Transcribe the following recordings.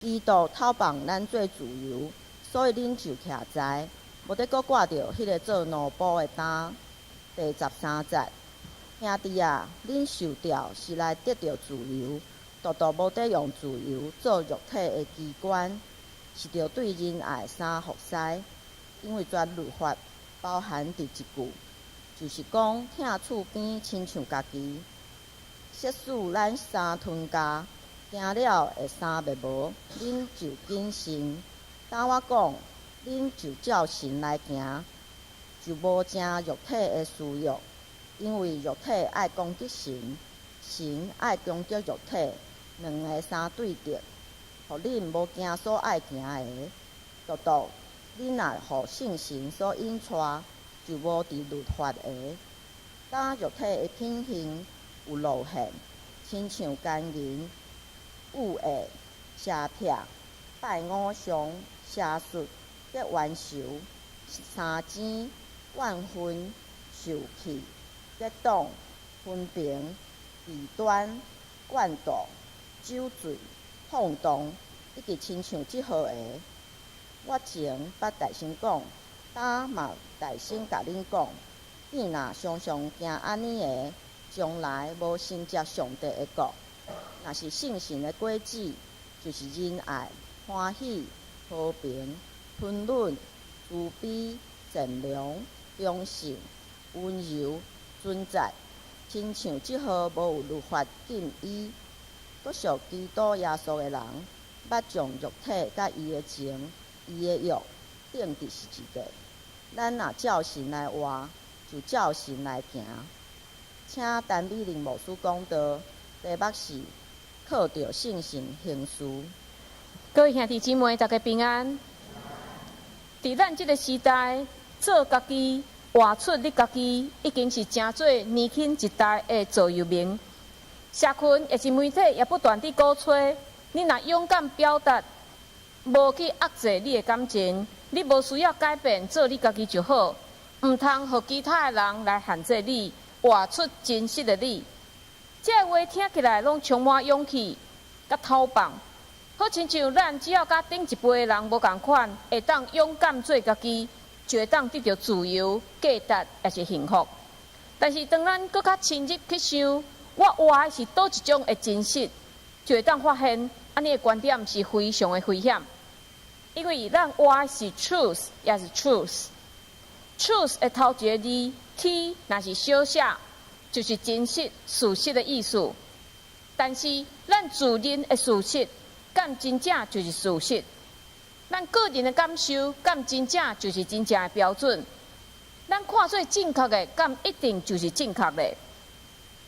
基督透放咱做自由，所以恁就徛在，無得閣掛著彼个做奴僕的擔。第13節，兄弟啊，恁受召是來得著自由，獨獨無得用自由做肉體的機關，是著對仁愛相服侍。因為全律法包含佇一句，就是講疼厝邊親像家己。設使咱三吞家，行了會三滅無，恁就謹慎。當我講，恁就照神來行，就無成肉體的私欲，因為肉體愛攻擊神，神愛攻擊肉體，兩个相對敵，予恁無行所愛行的。獨獨恁若予聖神所引帶，就無佇律法下。當肉體的品行有露現，親像姦淫、欲愛、邪癖、拜偶像、邪術、結冤仇、相爭、怨恨、受氣、結黨、紛評、異端、怨妒、酒醉、放蕩，以及親像這號的。我前捌大聲講，今嘛大聲共恁講，見若常常行按呢的，將來無承接上帝的國。若是聖神的果子，就是仁愛、歡喜、和平、吞忍、慈悲、善良、忠信、溫柔、貞節，親像這號無有律法禁伊。閣屬基督耶穌的人，捌將肉體佮伊的情、伊的欲釘佇十字架。咱若照神來活，就照神來行。請陳美玲牧師講道，題目是靠著聖神行事。各位兄弟姊妹，大家平安。佇咱這个時代，做家己、活出你家己，已經是成做年輕一代的座右銘。社群抑是媒體也不斷佇鼓吹，你若勇敢表達，無去壓制你的感情，你無需要改變，做你家己就好，毋通予其他的人來限制你，活出真實的你。這个話聽起來攏充滿勇氣，佮透放。好親像咱只要佮頂一輩的人無仝款，會當勇敢做家己，就會當得著自由、價值，抑是幸福。但是當咱閣較深入去想，我活的是佗一種的真實，就會當發現，按呢的觀點是非常的危險。因為咱活的是 truth，抑是 choose。truth 的頭一個字 T，若是小寫，就是真實、事實的意思。但是咱自認的事實，敢真正就是事實？咱個人的感受，敢真正就是真正的標準？咱看做正確的，敢一定就是正確的？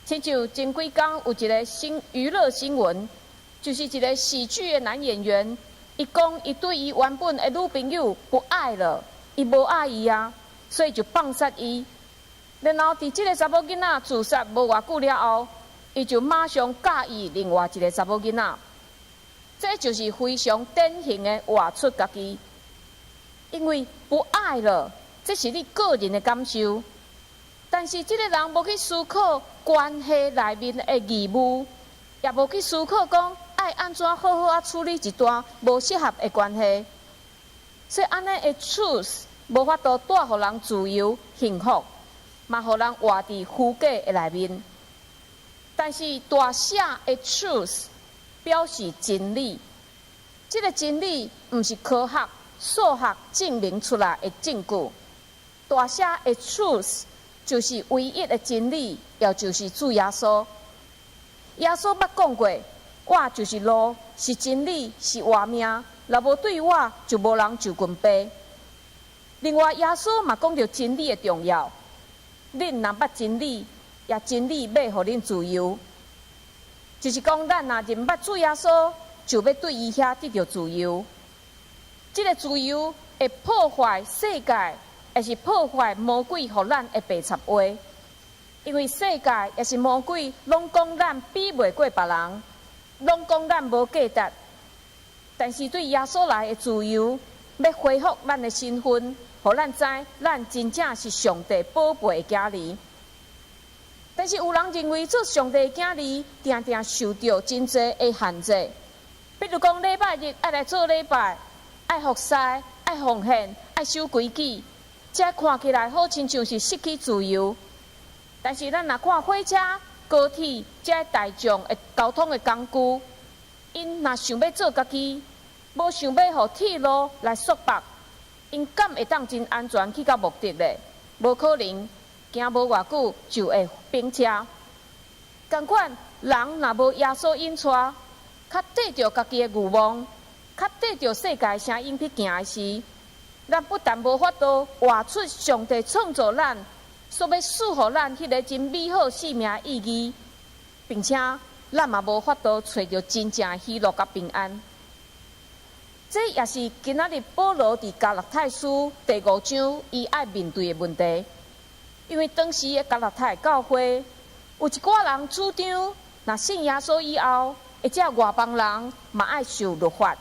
親像前幾工有一个新娛樂新聞，就是一个喜劇的男演員，伊講伊對伊原本的女朋友不愛了，伊無愛伊啊，所以就放殺伊。然後佇這个查某囡仔自殺無偌久了後，伊就馬上佮意另外一个查某囡仔。這就是非常典型的活出家己，因為不愛了，這是你個人的感受。但是這个人無去思考關係內面的義務，也無去思考講愛按怎好好仔處理一段無適合的關係。所以按呢的 truth 無法度帶予人自由、幸福，嘛予人活佇虛假的內面。但是大寫的 truth 表示真理，這个真理毋是科學、數學證明出來的證據。大寫的 truth 就是唯一的真理，也就是主耶穌。耶穌捌講過：我就是路，是真理，是活命。若無對我，就無人就近父。另外，耶穌嘛講著真理的重要。恁若捌真理，也真理欲予恁自由。就是講，咱若認捌主耶穌，就欲對伊遐得著自由。這个自由會破壞世界，抑是破壞魔鬼予咱的白賊話。因為世界抑是魔鬼，攏講咱比袂過別人，攏講咱無價值。但是對耶穌來的自由，欲恢復咱的身份，予咱知咱真正是上帝寶貝的囝兒。但是有人認為做上帝的囝兒，定定受著真濟的限制。比如講，禮拜日愛來做禮拜，愛服侍，愛奉獻，愛守規矩，這看起來好親像是失去自由。但是咱若看火車、高鐵這大眾的交通的工具，𪜶若想欲做家己，無想欲予鐵路來束縛，𪜶敢會當真安全去到目的咧？無可能，行無偌久就會崩車。仝款，人若無耶穌引帶，較綴著家己的願望，較綴著世界聲音去行的時，咱不但無法度活出上帝創造咱所欲賜予咱彼个真美好生命意義，並且咱嘛無法度揣著真正的喜樂佮平安。這也是今仔日保羅佇加拉太書第五章伊愛面對的問題。因為當時的加拉太教會有一寡人主張，若信耶穌以後，或者外邦人嘛愛受律法，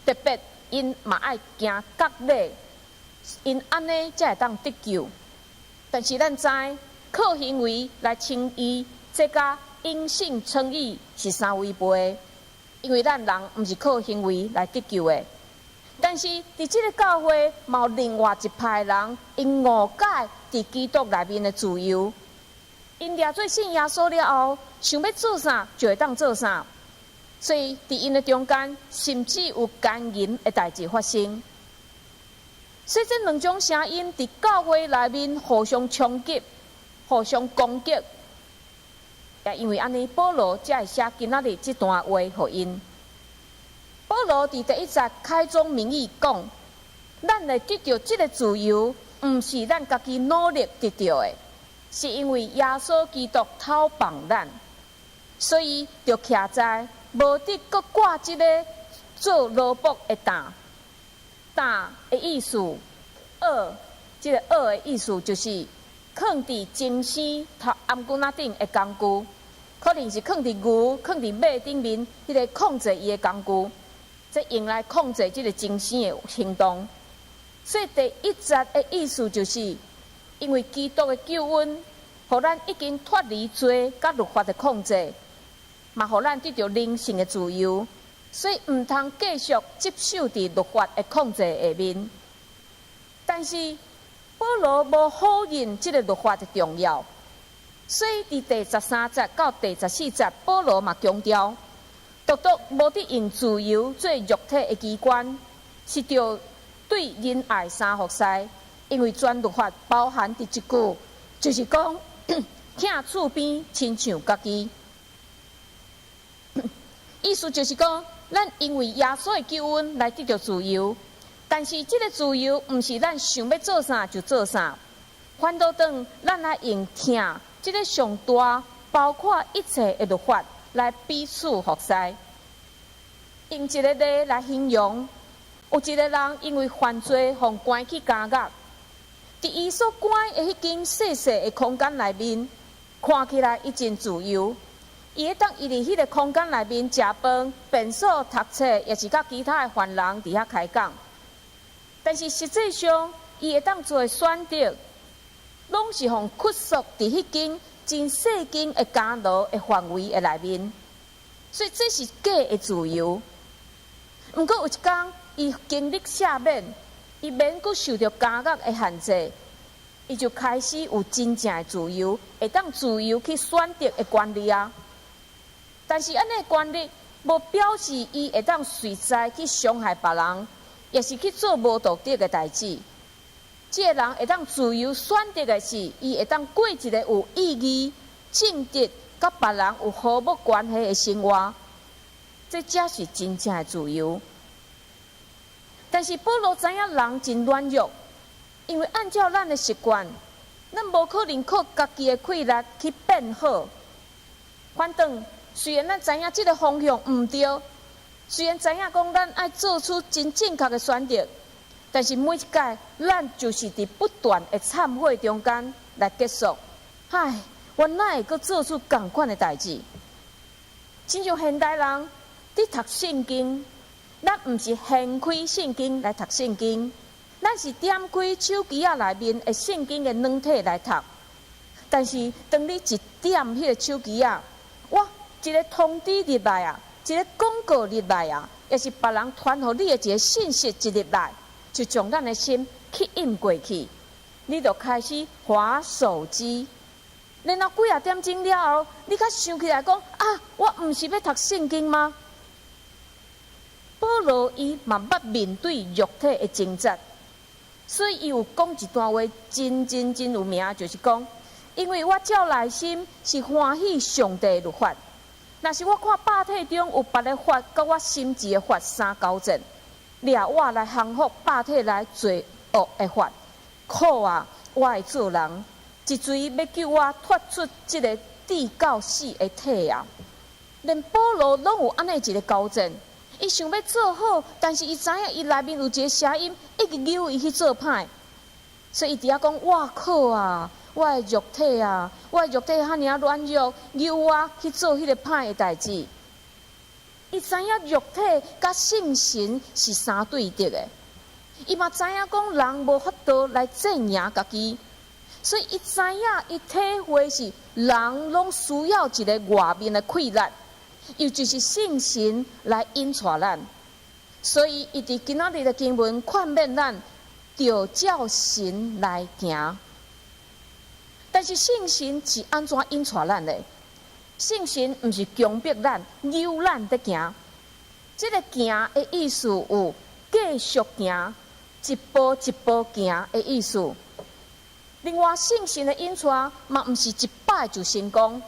特別𪜶嘛愛行割禮，𪜶按呢才會當得救。但是咱知，靠行為來稱義，這佮因信稱義是相違背的。因為咱人毋是靠行為來得救的。但是佇這个教會，嘛有另外一派人，𪜶誤解佇基督內面的自由。𪜶掠做信耶穌了後，想欲做啥就會當做啥。所以佇𪜶的中間，甚至有姦淫的代誌發生。所以這兩種聲音佇教會內面互相衝擊、互相攻擊。也因為按呢，保羅才會寫今仔日這段話予𪜶。保羅佇第一節開宗明義講：咱會得著這个自由，毋是咱家己努力得著的，是因為耶穌基督討放咱，所以著徛在無得閣掛這个做奴僕的擔。擔的意思，軛，這个軛的意思就是囥佇精生頭頷頸仔頂的工具，可能是囥佇牛、囥佇馬頂面，彼个控制伊的工具，這用來控制這个精生的行動。所以第一節的意思就是，因為基督的救恩，予咱已經脫離罪佮律法的控制，嘛予咱得著靈性的自由，所以毋通繼續接受佇律法的控制下面。但是保羅無否認這个律法的重要，所以佇第13節到第14節，保羅嘛強調，獨獨無得用自由做肉體的機關，是著對仁愛相服侍，因為全律法包含佇一句，就是講疼厝邊親像家己。意思就是講，咱因為耶穌的救恩來得著自由，但是這个自由毋是咱想欲做啥就做啥，反倒轉咱愛用疼這个上大，包括一切的律法來彼此服侍。用一个例來形容，有一个人因為犯罪，予關去監獄。佇伊所關的彼間細細的空間內面，看起來伊真自由。伊會當伊佇彼个空間內面食飯、便所、讀冊，抑是佮其他的犯人佇遐開講。但是實際上，伊會當做的選擇，攏是予拘束佇彼間真細間的監牢的範圍的內面。所以這是假的自由。毋過有一工，伊經歷赦免，伊免閣受著監獄的限制，伊就開始有真正的自由，會當自由去選擇的權利啊。但是按呢權利，無表示伊會當隨在去傷害別人，抑是去做無道德的代誌。這个人會當自由選擇的是，伊會當過一个有意義、正直、佮別人有和睦關係的生活。這才是真正的自由。但是保羅知影人真軟弱，因為按照咱的習慣，咱無可能靠家己的氣力去變好。反轉，雖然咱知影這个方向毋對，雖然知影講咱愛做出真正確的選擇，但是每一擺咱就是佇不斷的懺悔中間來結束。唉，我哪會閣做出仝款的代誌？親像現代人佇讀聖經，咱毋是掀開聖經來讀聖經，咱是點開手機仔內面的聖經的軟體來讀。但是當你一點彼个手機仔，哇，一个通知入來啊，一个廣告入來啊，抑是別人傳予你的一个信息一入來，就將咱的心吸引過去，你就開始滑手機。然後幾仔點鐘了後，你才想起來講啊，我毋是欲讀聖經嗎？保羅伊嘛捌面對肉體的掙扎，所以伊有講一段話，真真真有名，就是講，因為我照內心是歡喜上帝的律法，若是我看百體中有別个法，佮我心志的法相交戰，掠我來降服百體內罪惡的法，苦啊！我的做人，是誰欲救我脫出這个至到死的體啊！連保羅攏有按呢一个交戰，伊想欲做好，但是伊知影伊內面有一个聲音一直誘伊去做歹，所以伊佇遐講：我苦啊！我的肉體啊！我的肉體遐爾仔軟弱，誘我去做彼个歹的代誌。伊知影肉體佮聖神是相對敵的，伊嘛知影講人無法度來戰贏家己。所以，伊知影，伊體會是人攏需要一个外面的氣力，又就是聖神來引帶咱。所以，伊佇今仔日的經文勸勉咱，著照神來行。但是聖神是按怎引帶咱的？聖神毋是強迫咱、誘咱佇行。這个行的意思有繼續行、一步一步行的意思。另外，聖神的引帶嘛，毋是一擺就成功，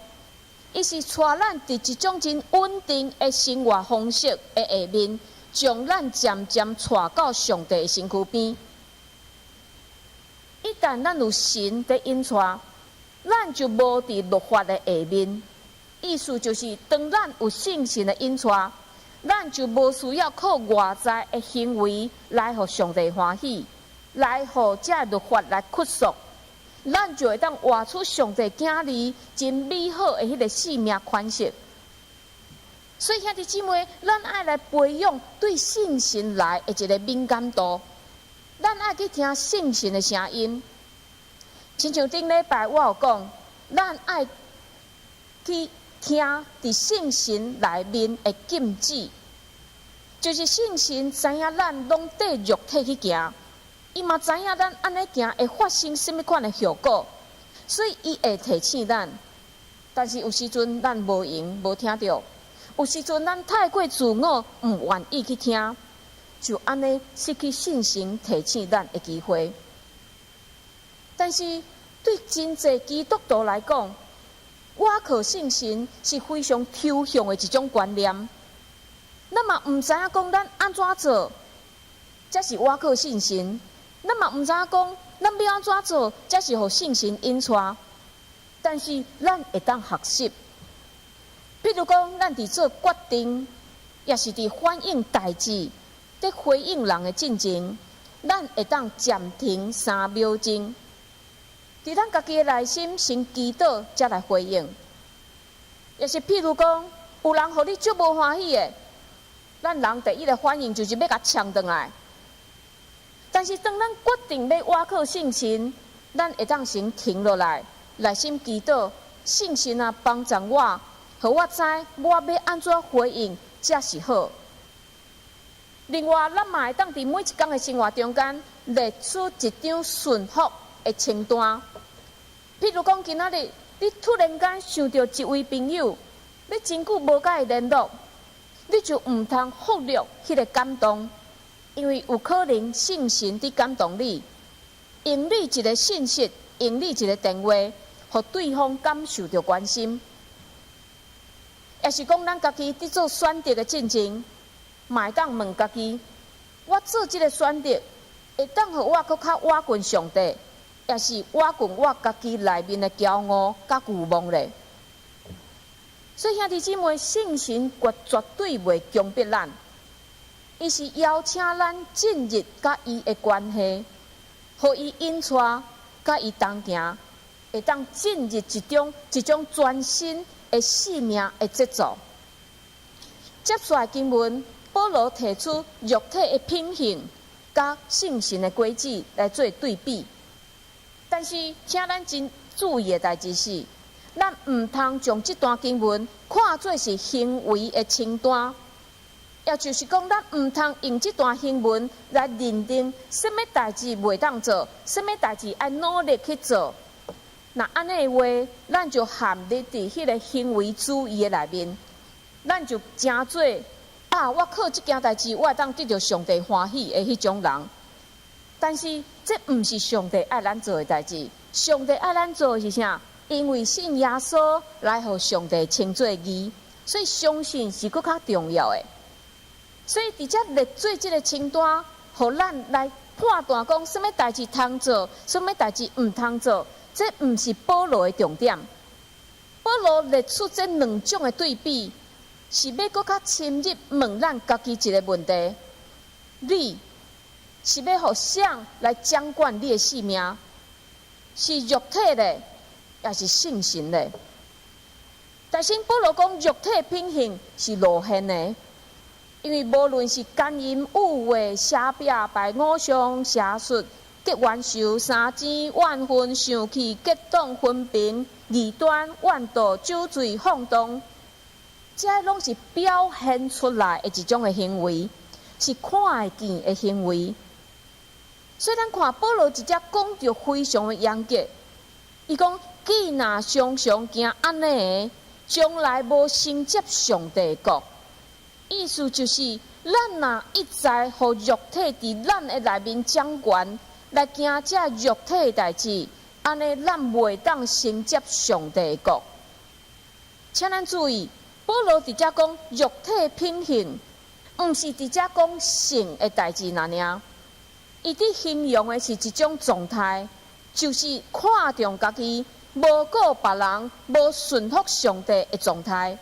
伊是帶咱佇一種真穩定的生活方式的下面，將咱漸漸帶到上帝的身軀邊。一旦咱有神佇引帶，咱就無佇律法的下面。意思就是，當咱有聖神的引帶，咱就無需要靠外在的行為來予上帝歡喜，來予這律法來屈束。咱就會當活出上帝囝兒真美好的彼个生命款式。所以兄弟姊妹，咱愛來培養對聖神來的一个敏感度。咱愛去聽聖神的聲音。親像頂禮拜我有講，咱愛去聽佇聖神內面的禁止，就是聖神知影咱攏綴肉體去行。伊嘛知影咱按呢行會發生啥物款的後果，所以伊會提醒咱。但是有時陣咱無閒無聽著，有時陣咱太過自我，毋願意去聽，就按呢失去聖神提醒咱的機會。但是對真濟基督徒來講，倚靠聖神是非常抽象的一種觀念。咱嘛毋知影講咱按怎做，才是倚靠聖神。咱嘛毋知影講，咱欲按怎做，才是予聖神引帶。但是咱會當學習，比如講，咱佇做決定，抑是佇反應代誌，佇回應人的進前，咱會當暫停3秒鐘，佇咱家己的內心先祈禱，才來回應。抑是譬如講，有人予你足無歡喜的，咱人第一个反應就是欲共嗆轉來。但是當咱決定欲倚靠聖神，咱會當先停落來，內心祈禱，聖神啊幫助我，予我知我欲按怎回應才是好。另外，咱嘛會當佇每一工的生活中間列出一張順服的清單。譬如講，今仔日你突然間想著一位朋友，你真久無佮伊聯絡，你就毋通忽略彼个感動。因為有可能聖神佇感動你，用你一个信息，用你一个電話，予對方感受著關心。抑是講，咱家己佇做選擇的進前，嘛會當問家己：我做這个選擇，會當予我閣較倚近上帝，抑是倚近我家己內面的驕傲佮愚妄咧？所以兄弟姊妹，聖神絕對袂強迫咱。伊是邀請咱進入佮伊的關係，予伊引帶，佮伊同行，會當進入一種全新的生命的節奏。接下來經文，保羅提出肉體的品行，佮聖神的果子來做對比。但是，請咱真注意的代誌是，咱毋通將這段經文看做是行為的清單，也就是講，咱毋通用這段經文來認定啥物代誌袂當做，啥物代誌愛努力去做。若按呢的話，咱就陷入佇彼个行為主義的內面，咱就成做啊，我靠這件代誌，我會當得著上帝歡喜的彼種人。但是這毋是上帝愛咱做的代誌，上帝愛咱做的是啥？因為信耶穌來予上帝稱做義，所以相信是閣較重要的。所以佇遮列做這个清單，予咱來判斷講，啥物代誌通做，啥物代誌毋通做，這毋是保羅的重點。保羅列出這兩種的對比，是欲閣較深入問咱家己一个問題：你是欲予誰來掌管你的性命？是肉體的，抑是聖神的？但是保羅講，肉體品行是露現的，因為無論是姦淫、欲畫、邪僻、拜偶像、邪術、結冤仇、相爭、怨恨、生氣、結黨、紛評、異端、怨妒、酒醉、放蕩，這攏是表現出來的一種的行為，是看會見的行為。所以咱看保羅直接講著非常的嚴格，伊講：既若常常行按呢的，將來無承接上帝的國。意思就是，咱若一再予肉體佇咱的內面掌權，來行這肉體的代誌，按呢咱袂當承接上帝的國。請咱注意，保羅佇遮講肉體品行，毋是佇遮講性的代誌爾爾。伊佇形容的是一種狀態，就是看重家己，無顧別人，無順服上帝的狀態。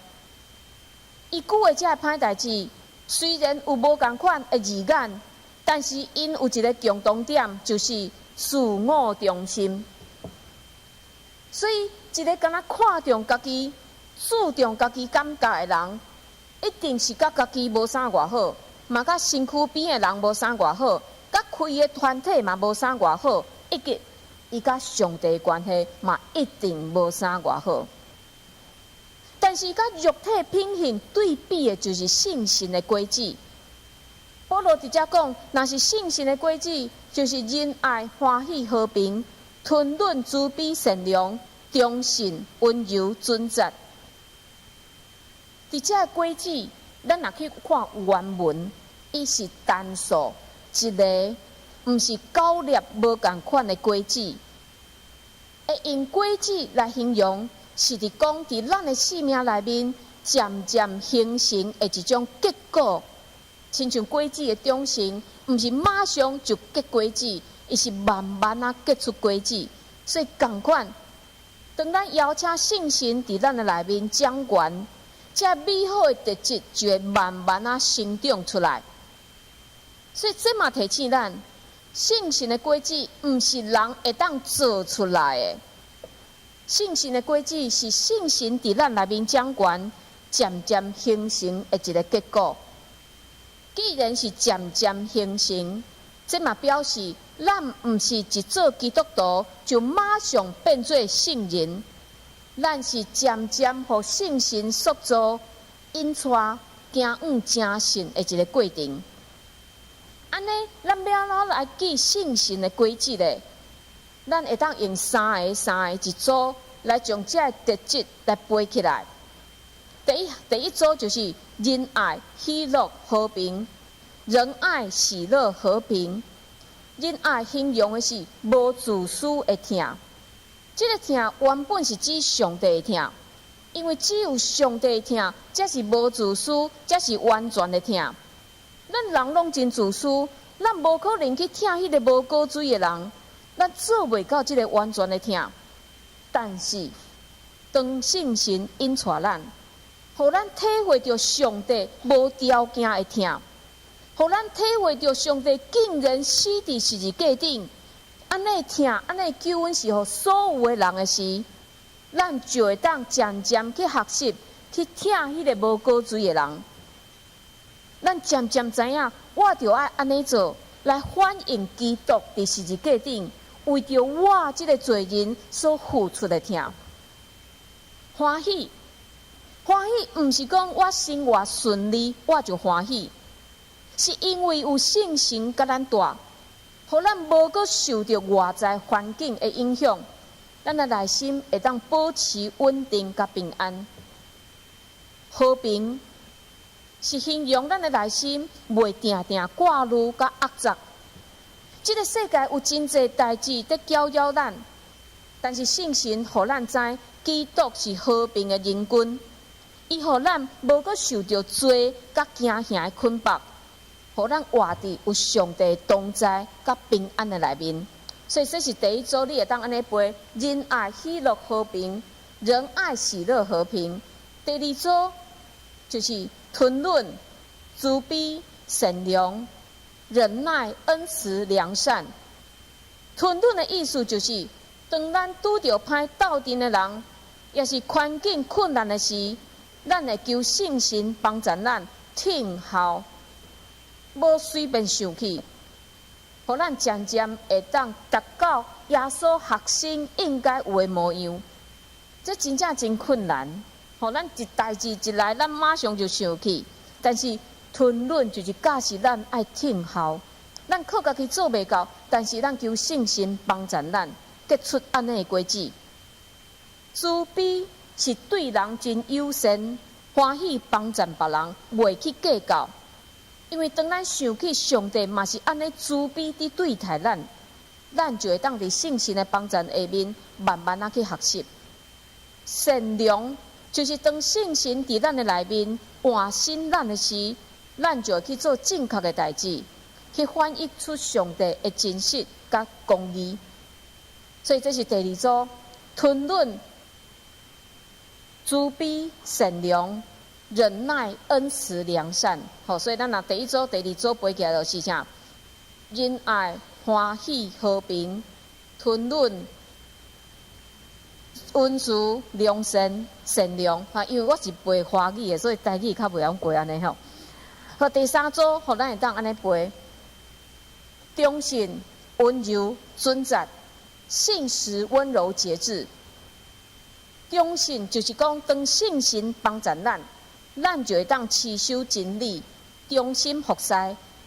伊舉的這个歹代誌，雖然有無仝款的字眼，但是𪜶有一个共同點，就是自我中心。所以，一个敢若看重家己、注重家己感覺的人，一定是佮家己無啥偌好，嘛佮身軀邊的人無啥偌好，佮開的團體嘛無啥偌好，以及伊佮上帝關係嘛一定無啥偌好。但是，佮肉體品行對比的，就是聖神的果子。保羅佇遮講，若是聖神的果子，就是仁愛、歡喜、和平、吞忍、慈悲、善良、忠信、溫柔、準則。佇遮果子，咱若去看原文，伊是單數一个，毋是九粒無仝款的果子。會用果子來形容，是佇講佇咱的生命內面漸漸形成的一種結果。親像果子的長成，毋是馬上就結果子，伊是慢慢仔結出果子。所以仝款，當咱邀請聖神佇咱的內面掌權，這美好的特質就會慢慢仔生長出來。所以這嘛提醒咱，聖神的果子毋是人會當做出來的。聖神的果子是聖神佇咱內面掌權，漸漸形成的一个結果。既然是漸漸形成，這嘛表示咱毋是一做基督徒就馬上變做聖人，咱是漸漸予聖神塑造、引帶、行往成聖的一个過程。按呢，咱欲按怎來記聖神的果子咧？咱會當用三个三个一組來將這个特質來背起來。第一組就是仁愛、喜樂、和平。仁愛、喜樂、和平。仁愛形容的是無自私的疼。這个疼原本是指上帝的疼，因為只有上帝的疼，才是無自私，才是完全的疼。咱人攏真自私，咱無可能去疼彼个無骨髓的人，咱做袂到這个完全的疼。但是，當聖神引帶咱，予咱體會著上帝無條件的疼，予咱體會著上帝竟然死佇十字架頂，按呢疼，按呢救恩是予所有的人的時，咱就會當漸漸去學習去疼彼个無骨髓的人。咱漸漸知影，我著愛按呢做，來反映基督佇十字架頂為著我這个罪人所付出的疼。歡喜，歡喜毋是講我生活順利我就歡喜，是因為有聖神佮咱蹛，予咱無閣受著外在環境的影響，咱的內心會當保持穩定佮平安。和平是形容咱的內心袂定定掛慮佮壓榨。這个世界有真濟代誌佇攪擾咱，但是聖神予咱知，基督是和平的仁君，伊予咱無閣受著罪佮驚嚇的捆綁，予咱活佇有上帝同在佮平安的內面。所以這是第一組，你會當按呢背：仁愛、喜樂、和平；仁愛、喜樂、和平。第二組就是吞忍、慈悲、善良、忍耐、恩慈、良善。吞忍的意思就是，當咱拄著歹鬥陣的人，抑是環境困難的時，咱會求聖神幫助咱聽候，無隨便生氣，予咱漸漸會當達到耶穌學生應該有的模樣。這真正真困難，予咱一代誌一來，咱馬上就生氣。但是吞忍就是教示咱愛聽候，咱靠家己做袂到，但是咱求聖神幫助咱結出按呢的果子。慈悲是對人真友善，歡喜幫助別人，袂去計較。因為當咱想起上帝嘛是按呢慈悲佇對待咱，咱就會當佇聖神的幫助下面，慢慢仔去學習。善良就是當聖神佇咱的內面換新咱的時，咱就會去做正確的代誌，去反映出上帝的真實佮公義。所以這是第二組，吞忍、慈悲、善良、忍耐、恩慈、良善。好，所以咱若第一組、第二組背起來就是啥？仁愛、歡喜、和平、吞忍、恩慈、良善、善良。哈，因為我是背華語的，所以台語較袂曉背按呢吼。好，第三組，予咱會當按呢背：忠信、溫柔、準則、信實、溫柔、節制。忠信就是講，當聖神幫助咱，咱就會當持守真理，忠心服侍，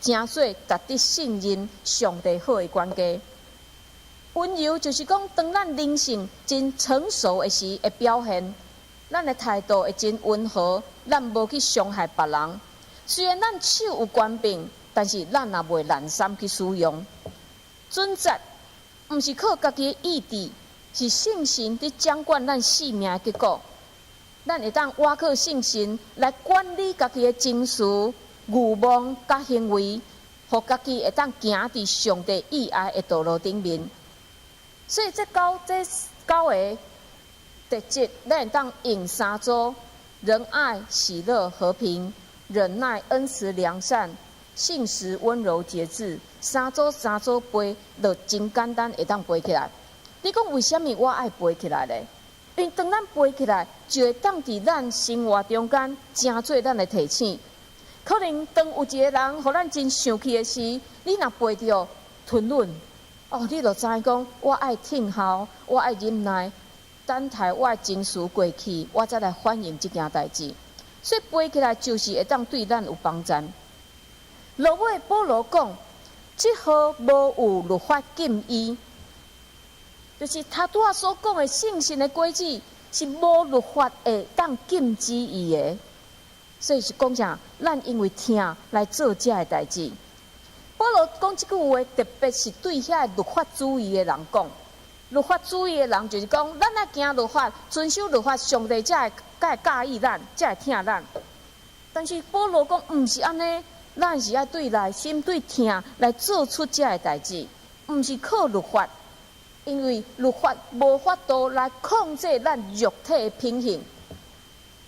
成做值得信任上帝好的管家。溫柔就是講，當咱靈性真成熟的時的表現，咱的態度會真溫和，咱無去傷害別人。雖然咱手有權柄，但是咱也袂濫三去使用。準則毋是靠家己的意志，是聖神佇掌管咱性命的結果。咱會當倚靠聖神來管理家己的情緒、願望佮行為，予家己會當行佇上帝意愛的道路頂面。所以這九個特質，咱會當用三組：仁愛、喜樂、和平；忍耐、恩慈、良善；信實、溫柔、節制。三組三組背，就真簡單會當背起來。你講為啥物我愛背起來咧？因為當咱背起來，就會當佇咱生活中間成做咱的提醒。可能當有一個人予咱真生氣的時，你若背著吞忍，哦，你就知講我愛聽候，我愛忍耐，等待我的情緒過去，我才來反應這件代誌。所以背起來就是會當對咱有幫助。落尾保羅講，這號無有律法禁伊，就是他拄仔所講的聖神的果子是無律法會當禁止伊的。所以是講啥？咱因為疼來做這个代誌。保羅講這句話，特別是對遐律法主義的人講。律法主義的人就是講，咱愛行律法，遵守律法，上帝才會佮意咱，才會疼咱。但是保羅講，毋是按呢，咱是愛對內心對疼來做出這个代誌，毋是靠律法，因為律法無法度來控制咱肉體的品行。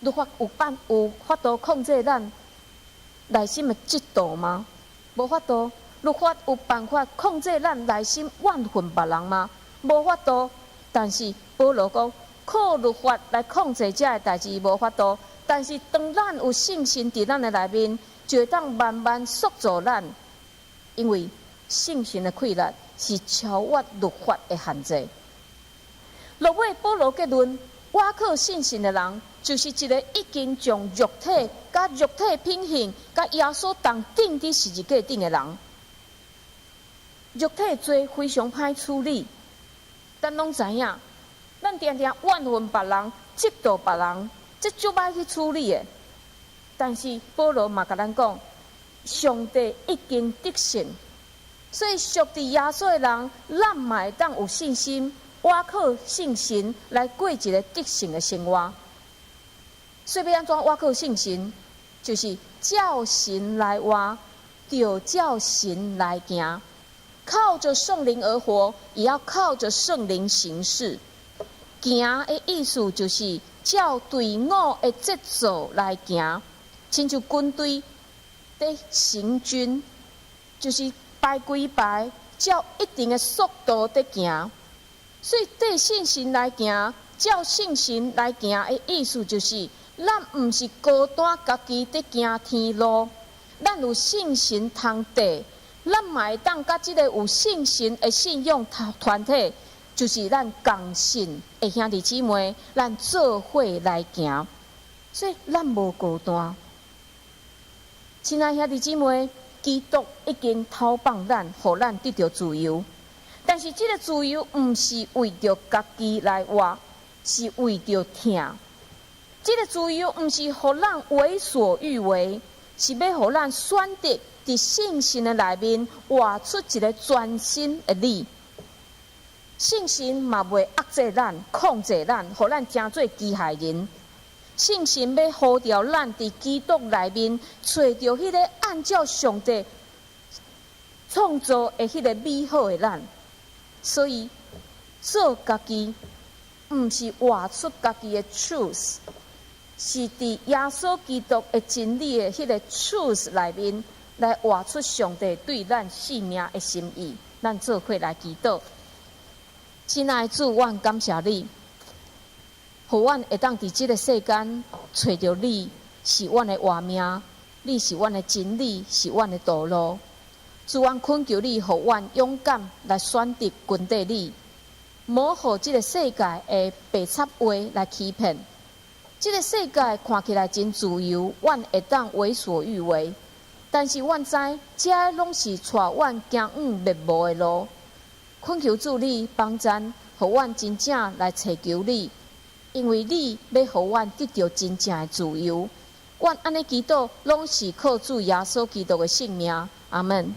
律法有法度控制咱內心的嫉妒嗎？無法度。律法有辦法控制咱內心怨恨別人嗎？無法度。但是保羅講，靠律法來控制這个代誌無法度。但是當咱有聖神佇咱的內面，就會當慢慢塑造咱。因為聖神的氣力是超越律法的限制。落尾保羅結論：我倚靠聖神的人，就是一个已經將肉體、佮肉體品行、佮耶穌同釘佇十字架頂的人。肉體罪非常歹處理，咱攏知影，咱定定怨恨別人、嫉妒別人，這足歹去處理的。但是保羅嘛共咱講，上帝已經得勝，所以屬佇耶穌的人，咱嘛會當有信心，倚靠聖神來過一个得勝的生活。所以欲按怎倚靠聖神？就是照神來活，就照神來行，靠著聖靈而活，也要靠著聖靈行事。行的意思就是照隊伍的節奏來行，親像軍隊佇行軍，就是排幾排，照一定的速度佇行。所以綴聖神來行，照聖神來行的意思就是，咱毋是孤單家己佇行天路，咱有聖神通綴，咱嘛會當佮這个有聖神的信仰團體，就是咱仝信的兄弟姊妹，咱做伙來行，所以咱無孤單。親愛兄弟姊妹，基督已經透放咱，予咱得著自由。但是這个自由毋是為著家己來活，是為著疼。這个自由毋是予咱為所欲為，是欲予咱選擇佇聖神的內面活出一个全新的你。聖神嘛袂壓制咱、控制咱，予咱成做機械人。聖神欲呼召咱佇基督內面，揣著彼个按照上帝創造的彼个美好的咱。所以做家己，毋是活出家己的 truth，是佇耶穌基督的真理的彼个 truth 內面，來活出上帝對咱生命的心意。咱做伙來祈禱。親愛的主，阮感謝你，予阮會當佇這个世間揣著你，是阮的活命，你是阮的真理，是阮的道路。主，阮懇求你，予阮勇敢來選擇跟綴你，莫予這个世界的白賊話來欺騙。這个世界看起來真自由，阮會當為所欲為，但是阮知，這攏是帶阮行往滅亡的路。懇求主你幫贊，予阮真正來尋求你，因為你欲予阮得著真正的自由。阮按呢祈禱，攏是靠主耶穌基督的聖名。阿門。